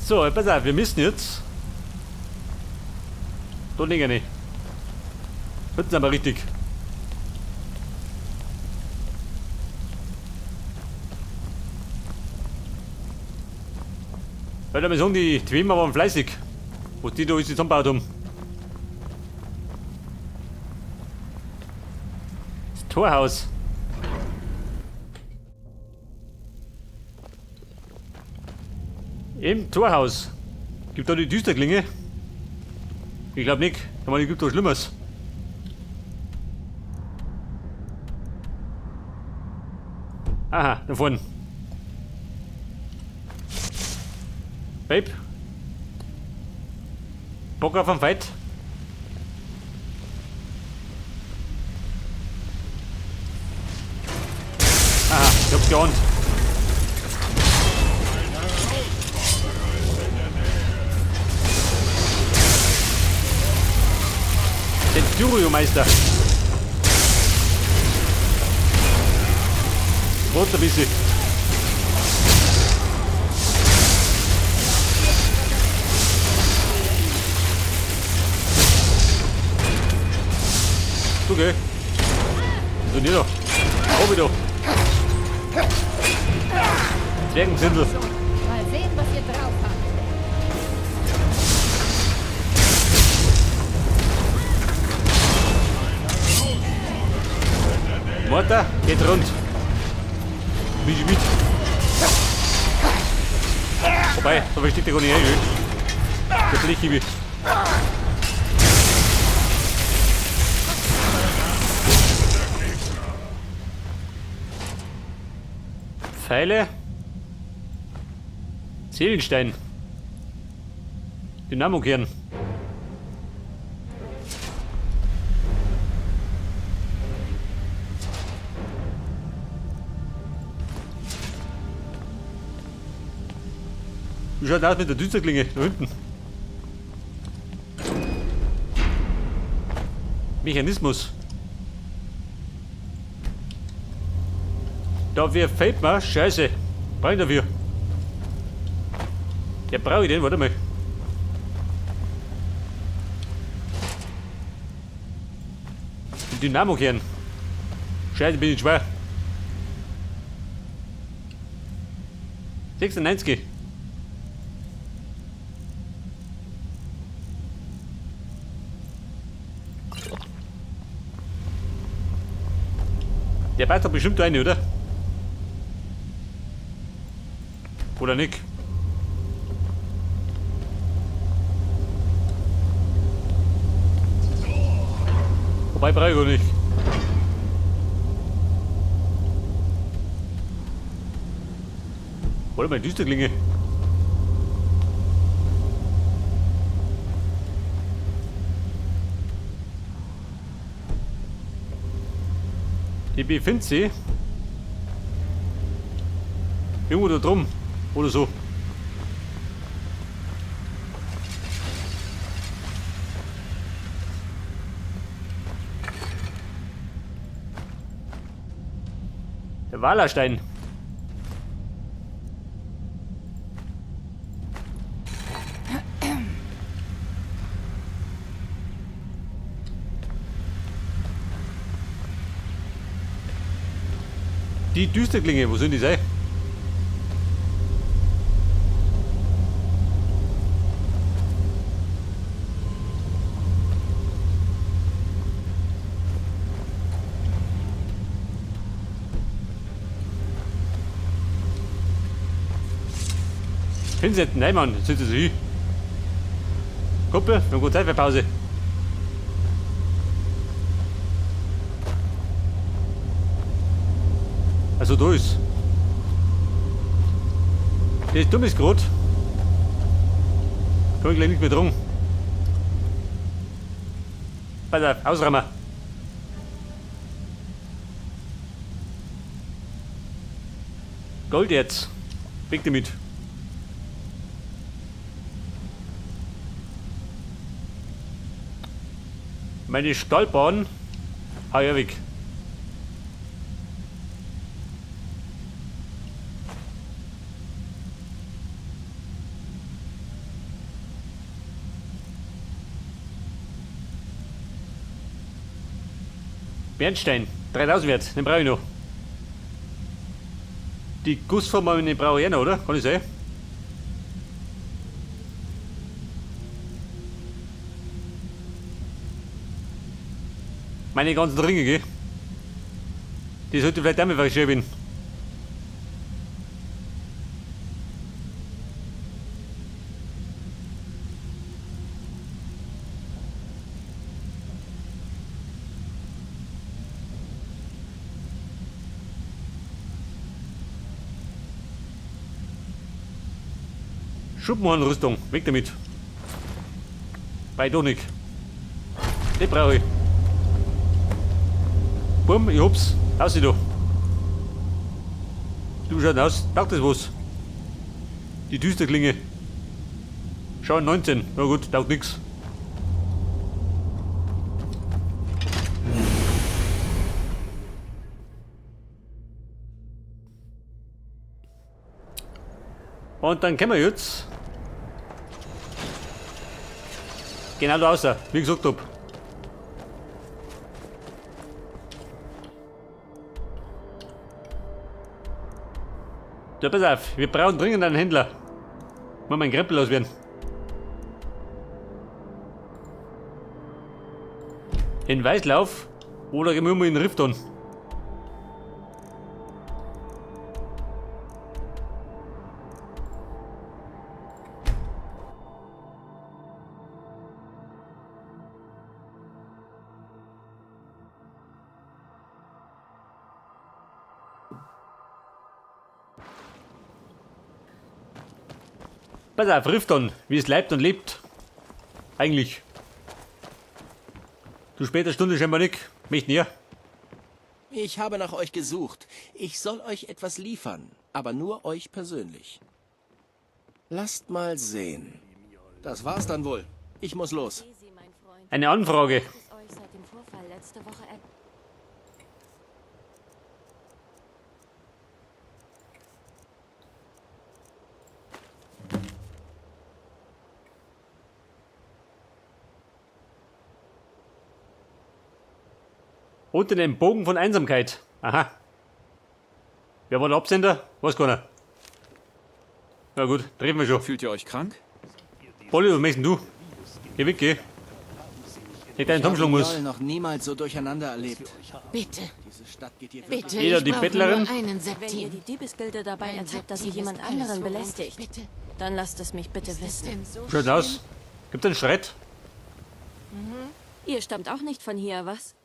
So, pass auf, wir müssen jetzt da liegen nicht. Hinten sind wir richtig. Weil wir sagen, die Dwemer waren fleißig, was die da alles zusammengebaut haben. Das Torhaus. Im Torhaus. Gibt da die Düsterklinge? Ich glaub nicht. Ich meine, gibt da Schlimmeres. Aha, da vorne. Babe. Bock auf einen Fight? Aha, ich hab's geahnt. Centurio-Meister. Warte ein bisschen. Okay. So, nicht da. Obi da. Zwergensindel. Mal sehen, was ihr drauf habt. Warte, geht rund. Mit, mit. Wobei, da versteht der gar nicht ein, gell? Der Blechhiebe. Pfeile. Seelenstein. Dynamokern. Wie schaut aus mit der Düsterklinge da hinten? Mechanismus. Da wer fällt mir? Scheiße. Brauch ich dafür. Ja, brauch ich den? Warte mal. Den Dynamokern. Scheiße, bin ich schwer. 96. Der passt doch bestimmt rein, oder? Oder nicht? Wobei brauche ich auch nicht. Warte mal, Düsterklinge. Die befindet sich irgendwo da drum oder so. Der Walerstein. Die Düsterklinge, wo sind die sein? Hinsetzen, nein Mann, jetzt sitzen sie hin. Kumpel, wir haben gute Zeit für Pause. Also da ist. Der ist dumm ist grad. Kann ich gleich nicht mehr drum. Pass auf, ausräumen. Gold jetzt. Weg damit. Meine Stahlbahn hau ich weg. Bernstein, 3000 wert, den brauche ich noch. Die Gussform, den brauche ich auch noch, oder? Kann ich sein? Meine ganzen Ringe, gell? Die sollte vielleicht auch mal, weil ich schön bin. Schuppenhornrüstung, weg damit. Bei doch nicht. Die brauche ich. Bumm, ich hab's. Aus da. Du schaust aus. Taugt das was? Die Düsterklinge. Schau, 19. Na gut, taugt nix. Und dann können wir jetzt genau da raus, wie gesagt hab. Ja, pass auf, wir brauchen dringend einen Händler. Mal meinen Krempel loswerden. In Weißlauf oder gehen wir mal in den Rifton. Pass auf, Rifton, wie es leibt und lebt. Eigentlich. Zu später Stunde scheinbar nicht. Mich näher. Ich habe nach euch gesucht. Ich soll euch etwas liefern, aber nur euch persönlich. Lasst mal sehen. Das war's dann wohl. Ich muss los. Eine Anfrage. Unter dem Bogen von Einsamkeit. Aha. Wer war der Absender? Weiß keiner. Na gut, treffen wir schon. Fühlt ihr euch krank? Polly, was möchtest du? Geh weg, geh. Ich deinen Tomschlung muss. Ich noch niemals so durcheinander erlebt. Bitte. Diese Stadt geht hier wirklich. Bitte, Jeder ich die brauche Bettlerin. nur einen Wenn ihr Septim. die Diebesgilde dabei Ein ertappt, dass sie Septim jemand ist alles, anderen worum ich belästigt, bitte. dann lasst es mich bitte Ist das wissen. denn so Schaut aus. Gibt einen Streit? Mhm. Ihr stammt auch nicht von hier, was?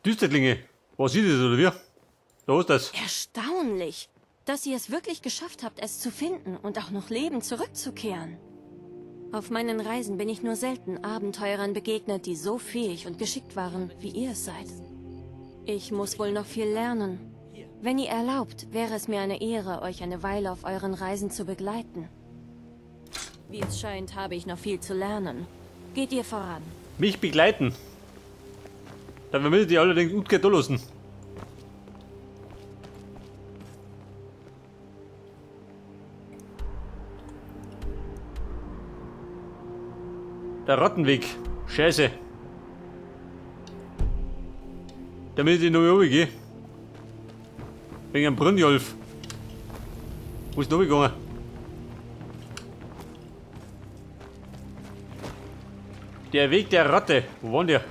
Düsterklinge. Was ist das, oder wie? Da ist das. Erstaunlich, dass ihr es wirklich geschafft habt, es zu finden und auch noch lebend zurückzukehren. Auf meinen Reisen bin ich nur selten Abenteurern begegnet, die so fähig und geschickt waren, wie ihr es seid. Ich muss wohl noch viel lernen. Wenn ihr erlaubt, wäre es mir eine Ehre, euch eine Weile auf euren Reisen zu begleiten. Wie es scheint, habe ich noch viel zu lernen. Geht ihr voran. Mich begleiten? Da will die allerdings gut da lassen. Der Rattenweg. Scheiße. Damit ich noch runtergehe. Wegen einem Brynjolf. Wo ist denn runtergegangen? Der Weg der Ratte. Wo war denn der?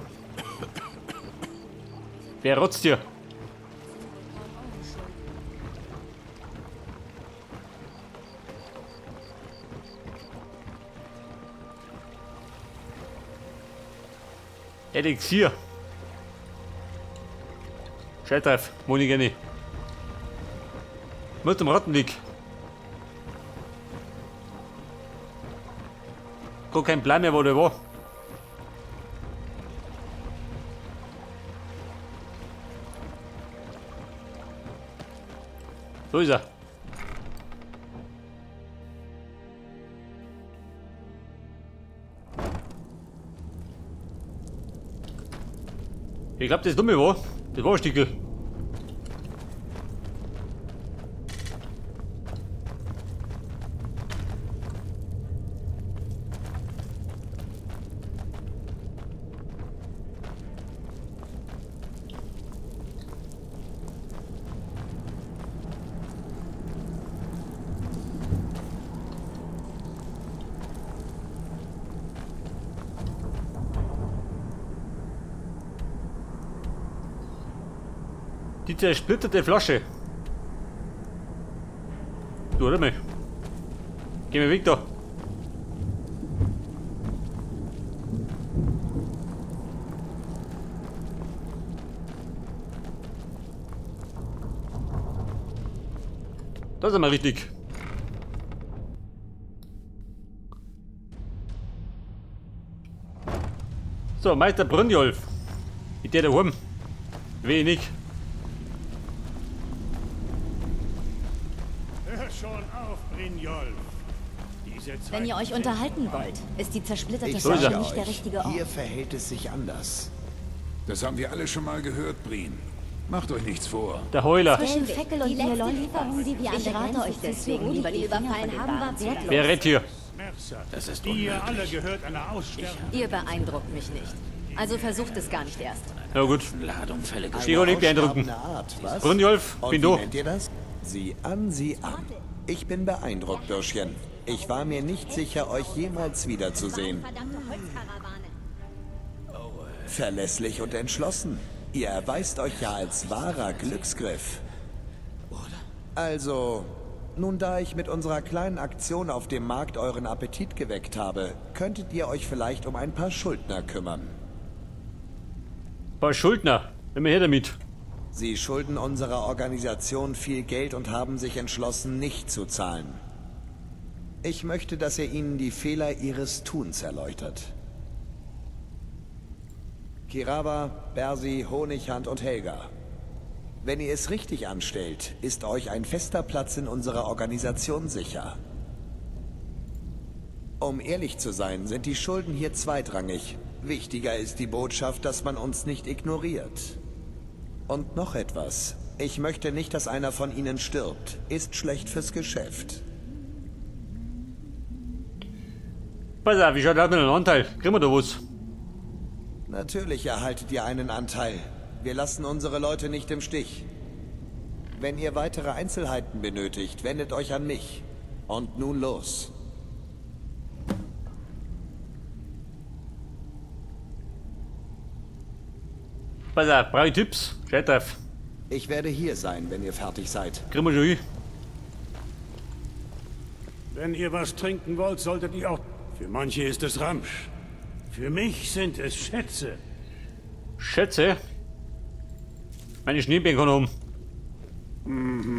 Wer rotzt hier? Elixier. Scheiß drauf, wo ich gerne. Mit dem Rattenweg. Gar kein Plan mehr, wo der war. So ist er. Ich glaub, das ist dumme, wa? Das war ein Stickel. Die zersplitterte Flasche. Du, warte mal. Geh mir weg da. Das ist mal richtig. So, Meister Brynjolf. Mit der daheim. Wenig. Hör schon auf, Brynjolf. Diese Wenn ihr euch Zeiten unterhalten sind vorbei. wollt, ist die zersplitterte Ich So ist Flasche er. nicht der euch, richtige Ort. hier verhält es sich anders. Das haben wir alle schon mal gehört, Brin. Macht euch nichts vor. Der Heuler. Zwischen Feckel und Die mir letzte läuft Lieferung, was. die wir an Ich der rate Grenze euch zu deswegen, Zürich lieber die Finger von überfallen den haben, war Waren zu lassen. wertlos. Wer redet hier? Mercer, Das ist Ihr unmöglich. alle gehört einer Aussterben. Ihr beeindruckt mich nicht. Also versucht es gar nicht erst. Na gut. Ladung Fälle Ich kann nicht beeindrucken. Aussterbende Art, was? Brynjolf, Und bin wie da. nennt ihr das? Sieh an, sieh an. Ich bin beeindruckt, Bürschchen. Ich war mir nicht sicher, euch jemals wiederzusehen. Verdammte Holzkarawane. Verlässlich und entschlossen. Ihr erweist euch ja als wahrer Glücksgriff. Also, nun da ich mit unserer kleinen Aktion auf dem Markt euren Appetit geweckt habe, könntet ihr euch vielleicht um ein paar Schuldner kümmern. Ein paar Schuldner. Immer her damit. Sie schulden unserer Organisation viel Geld und haben sich entschlossen, nicht zu zahlen. Ich möchte, dass ihr ihnen die Fehler ihres Tuns erläutert. Kiraba, Bersi, Honighand und Helga. Wenn ihr es richtig anstellt, ist euch ein fester Platz in unserer Organisation sicher. Um ehrlich zu sein, sind die Schulden hier zweitrangig. Wichtiger ist die Botschaft, dass man uns nicht ignoriert. Und noch etwas. Ich möchte nicht, dass einer von ihnen stirbt. Ist schlecht fürs Geschäft. Pass auf, wie schaut aus mit einem Anteil? Kriegen wir da was? Natürlich erhaltet ihr einen Anteil. Wir lassen unsere Leute nicht im Stich. Wenn ihr weitere Einzelheiten benötigt, wendet euch an mich. Und nun los. Pass auf, brauche ich Tipps? Scheiß drauf. Ich werde hier sein, wenn ihr fertig seid. Kriegen wir schon hin. Wenn ihr was trinken wollt, solltet ihr auch... Für manche ist es Ramsch. Für mich sind es Schätze. Schätze. Meine Schneebären kann um.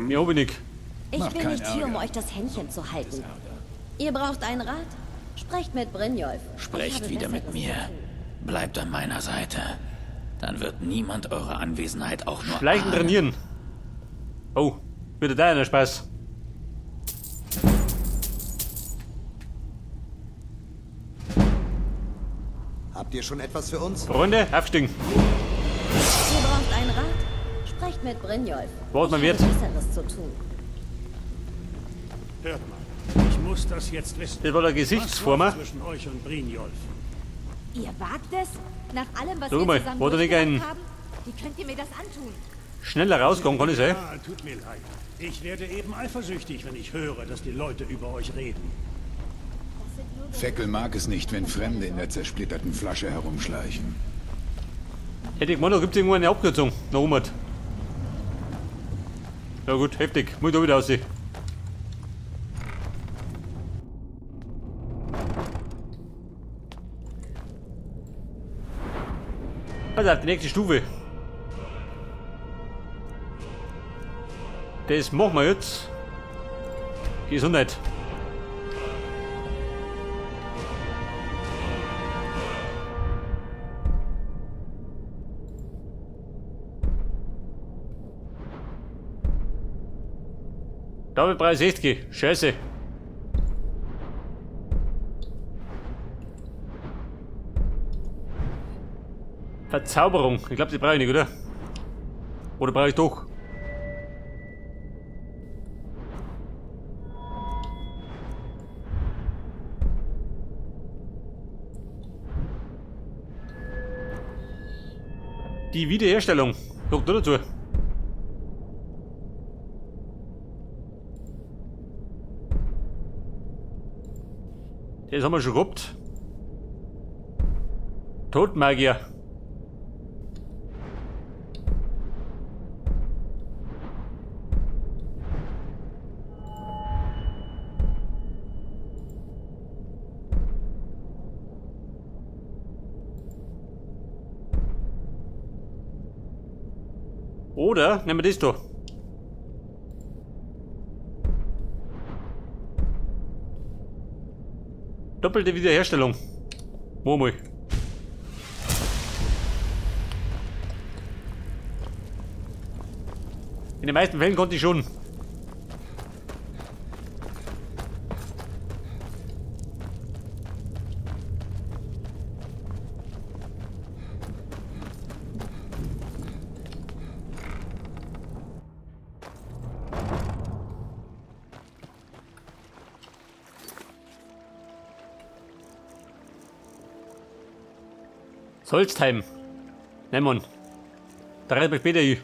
Mehr hab ich nicht. Ich Macht bin keinen nicht hier, um Ärger. euch das Händchen zu halten. Ihr braucht einen Rat? Sprecht mit Brynjolf. Ich Sprecht habe wieder mit Besseres mir. zu tun. Bleibt an meiner Seite. Dann wird niemand eure Anwesenheit auch nur Schleichen ahnen. trainieren. Oh, wieder da einer Spaß. Habt ihr schon etwas für uns? Freunde, aufsteigen. Ihr braucht einen Rat? Sprecht mit Brynjolf. Was man Ich wird. habe Besseres zu tun. Hört mal, ich muss das jetzt wissen. Das war der Was Gesichtsformer. läuft zwischen euch und Brynjolf? Ihr wagt es? Nach allem, was Sag wir mal, zusammen war da nicht durchgemacht ein- haben? Wie könnt ihr mir das antun? Schneller rauskommen, kann ich sein? Ah, tut mir leid. Ich werde eben eifersüchtig, wenn ich höre, dass die Leute über euch reden. Feckel mag es nicht, wenn Fremde in der zersplitterten Flasche herumschleichen. Hätte ich gemeint, da gibt's irgendwo eine Abkürzung. Nach oben. Ja gut, heftig. Muss ich da wieder aussehen. Pass auf, die nächste Stufe. Das machen wir jetzt. Gesundheit. Doppelpreis 60. Scheiße. Verzauberung. Ich glaube, die brauche ich nicht, oder? Oder brauche ich doch? Die Wiederherstellung. Guckt nur dazu. Das haben wir schon gehabt. Todmagier. Oder nehmen wir das da. Doppelte Wiederherstellung. Murmel. In den meisten Fällen konnte ich schon. Solstheim. Nein, Mann. Da reiten wir später hin.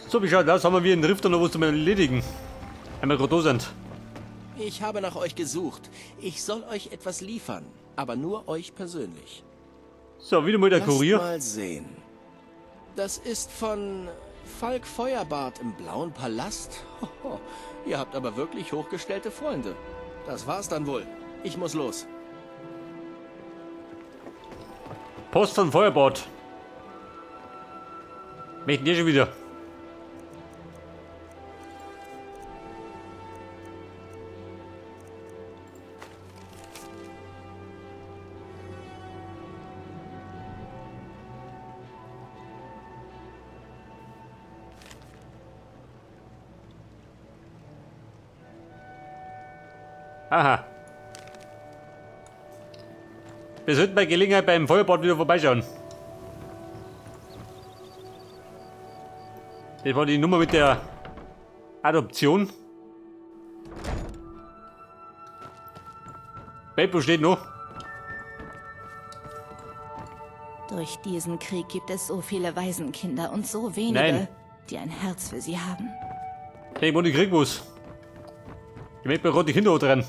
So, wie schaut das? Haben wir hier einen Rift noch was zum Erledigen? Einmal gerade da sind. Ich habe nach euch gesucht. Ich soll euch etwas liefern, aber nur euch persönlich. So, wieder mal der Lasst Kurier. mal sehen. Das ist von Falk Feuerbart im Blauen Palast. Hoho, ihr habt aber wirklich hochgestellte Freunde. Das war's dann wohl. Ich muss los. Post von Feuerbart. Möchten die schon wieder? Aha. Wir sollten bei Gelegenheit beim Feuerbad wieder vorbeischauen. Das war die Nummer mit der Adoption. Beppo steht noch. Durch diesen Krieg gibt es so viele Waisenkinder und so wenige, Nein. die ein Herz für sie haben. Hey, wo die Krieg muss. Ich möchte mir gerade die Kinder dran.